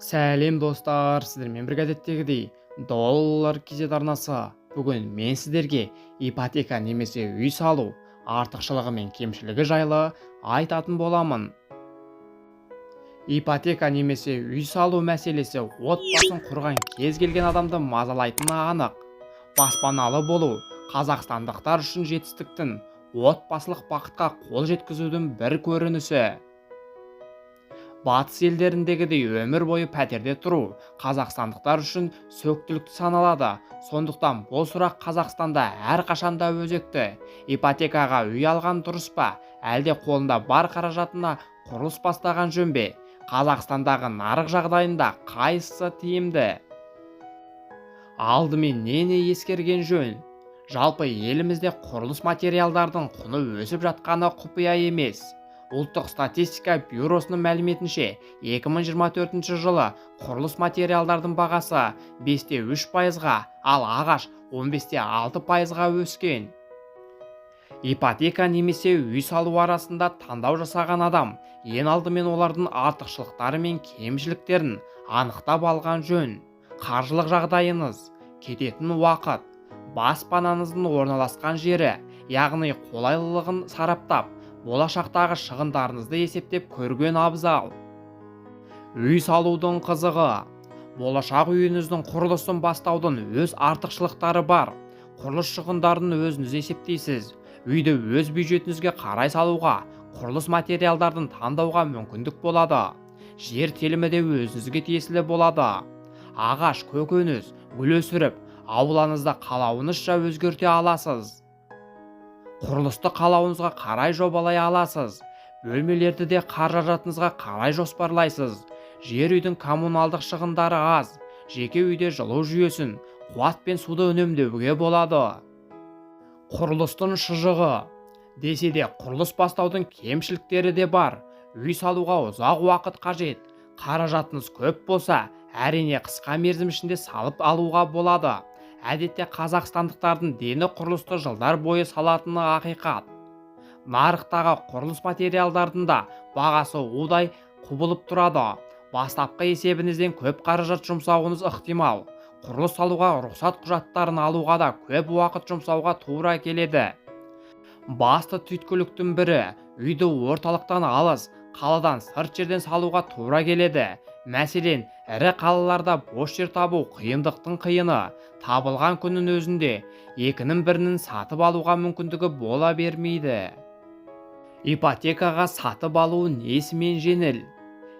Сәлем, достар! Сіздермен бірге әдеттегідей Доллар KZ арнасы. Бүгін мен сіздерге ипотека немесе үй салу артықшылығы мен кемшілігі жайлы айтатын боламын. Ипотека немесе үй салу мәселесі отбасын құрған кез келген адамды мазалайтыны анық. Баспаналы болу қазақстандықтар үшін жетістіктің, отбасылық бақытқа қол жеткізудің бір көрінісі. Батыс елдеріндегідей өмір бойы пәтерде тұру қазақстандықтар үшін сөктілік саналады. Сондықтан бұл сұрақ Қазақстанда әрқашанда өзекті: ипотекаға үй алған дұрыс па, әлде қолында бар қаражатына құрылыс бастаған жөн бе? Қазақстандағы нарық жағдайында қайсысы тиімді? Алдымен нені ескерген жөн? Жалпы, елімізде құрылыс материалдардың құны өсіп жатқаны құпия емес. Ұлттық статистика бюросының мәліметінше, 2024 жылы құрылыс материалдардың бағасы 5,3%-ға, ал ағаш 15,6%-ға өскен. Ипотека немесе үй салу арасында таңдау жасаған адам ең алдымен олардың артықшылықтары мен кемшіліктерін анықтап алған жөн. Қаржылық жағдайыңыз, кететін уақыт, баспанаңыздың орналасқан жері, яғни қолайлылығын сараптап, болашақтағы шығындарыңызды есептеп көрген абзал. Үй салудың қызығы. Болашақ үйіңіздің құрылысын бастаудың өз артықшылықтары бар. Құрылыс шығындарын өзіңіз есептейсіз. Үйді өз бюджетіңізге қарай салуға, құрылыс материалдарын таңдауға мүмкіндік болады. Жер телімі де өзіңізге тиесілі болады. Ағаш, көкөніс, гүл өсіріп, аулаңызды қалауыңызша өзгерте аласыз. Құрылысты қалауыңызға қарай жобалай аласыз. Бөлмелерді де қаражатыңызға қарай жоспарлайсыз. Жер үйдің коммуналдық шығындары аз. Жеке үйде жылу жүйесін, қуат пен суды үнемдеуге болады. Құрылыстың шыжығы. Десе де, құрылыс бастаудың кемшіліктері де бар. Үй салуға ұзақ уақыт қажет. Қаражатыңыз көп болса, әрине, қысқа мерзім ішінде салып алуға болады. Әдетте қазақстандықтардың дені құрылысты жылдар бойы салатыны ақиқат. Нарықтағы құрылыс материалдардың да бағасы удай құбылып тұрады. Бастапқы есебіңізден көп қаражат жұмсауыңыз ықтимал. Құрылыс салуға рұқсат құжаттарын алуға да көп уақыт жұмсауға тура келеді. Басты түйткіліктің бірі – үйді орталықтан алыс, қаладан сырт жерден салуға тура келеді. Мәселен, ірі қалаларда бос жер табу қиындықтың қиыны. Табылған күннің өзінде екінің бірінің сатып алуға мүмкіндігі бола бермейді. Ипотекаға сатып алу несімен жеңіл?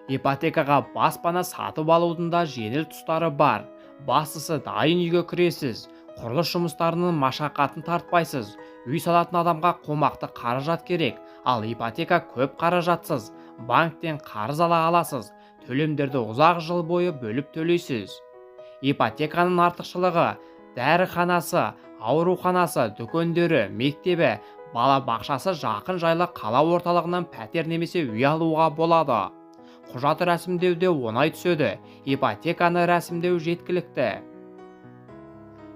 Ипотекаға баспана сатып алудың да жеңіл тұстары бар. Бастысы, дайын үйге кіресіз, құрылыс жұмыстарының машақатын тартпайсыз. Үй салатын адамға қомақты қаражат керек, ал ипотека көп қаражатсыз банктен қарыз ала аласыз, төлемдерді ұзақ жыл бойы бөліп төлейсіз. Ипотеканың артықшылығы: дәріханасы, ауруханасы, дүкендері, мектебі, балабақшасы жақын жайлы қала орталығынан пәтер немесе үй алуға болады. Құжат рәсімдеу де оңай түседі. Ипотеканы рәсімдеу жеткілікті.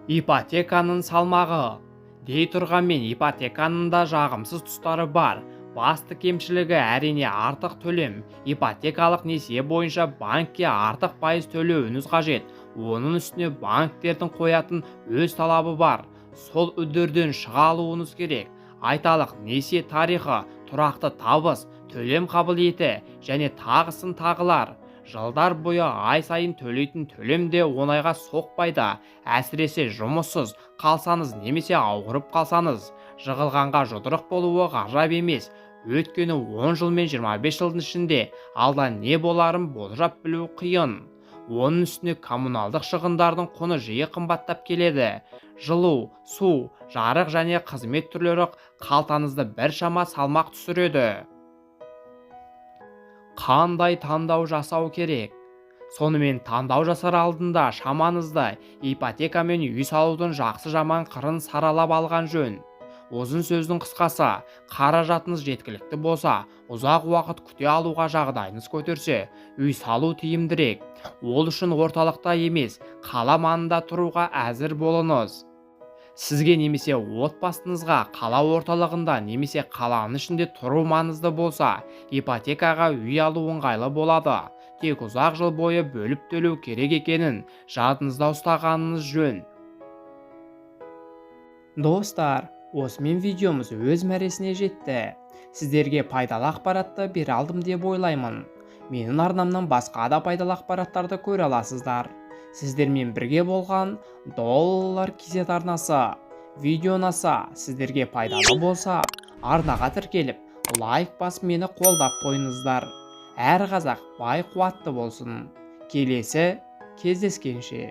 Ипотеканың салмағы. Дей тұрғанмен, ипотеканың да жағымсыз тұстары бар. Басты кемшілігі, әрине, артық төлем. Ипотекалық несие бойынша банкке артық пайыз төлеуіңіз қажет. Оның үстіне банктердің қоятын өз талабы бар. Сол үдерден шыға алуыңыз керек. Айталық, несие тарихы, тұрақты табыс, төлем қабілеті және тағысын тағылар. Жылдар бойы ай сайын төлейтін төлем де оңайға соқпайды. Әсіресе жұмыссыз қалсаңыз немесе ауырып қалсаңыз, жығылғанға жұдырық болуы ғажап емес. Өйткені 10 жыл мен 25 жылдың ішінде алда не боларын болжап білу қиын. Оның үстіне коммуналдық шығындардың құны жиі қымбаттап келеді. Жылу, су, жарық және қызмет түрлері қалтаңызды біршама салмақ түсіреді. Қандай таңдау жасау керек? Сонымен, таңдау жасар алдында шамаңызды ипотека мен үй салудың жақсы-жаман қырын саралап алған жөн. Ұзын сөздің қысқасы, қаражатыңыз жеткілікті болса, ұзақ уақыт күте алуға жағдайыңыз көтерсе, үй салу тиімдірек. Ол үшін орталықта емес, қала маңында тұруға әзір болыңыз. Сізге немесе отбасыңызға қала орталығында немесе қаланың ішінде тұру маңызды болса, ипотекаға үй алу ыңғайлы болады. Тек ұзақ жыл бойы бөліп төлеу керек екенін жадыңызда ұстағаныңыз жөн. Достар, осымен видеомыз өз мәресіне жетті. Сіздерге пайдалы ақпаратты бере алдым деп ойлаймын. Менің арнамнан басқа да пайдалы ақпараттарды көре аласыздар. Сіздермен бірге болған Доллар KZ арнасы. Видео ұнаса, сіздерге пайдалы болса, арнаға тіркеліп, лайк басып, мені қолдап қойыңыздар. Әр қазақ бай, қуатты болсын. Келесі кездескенше!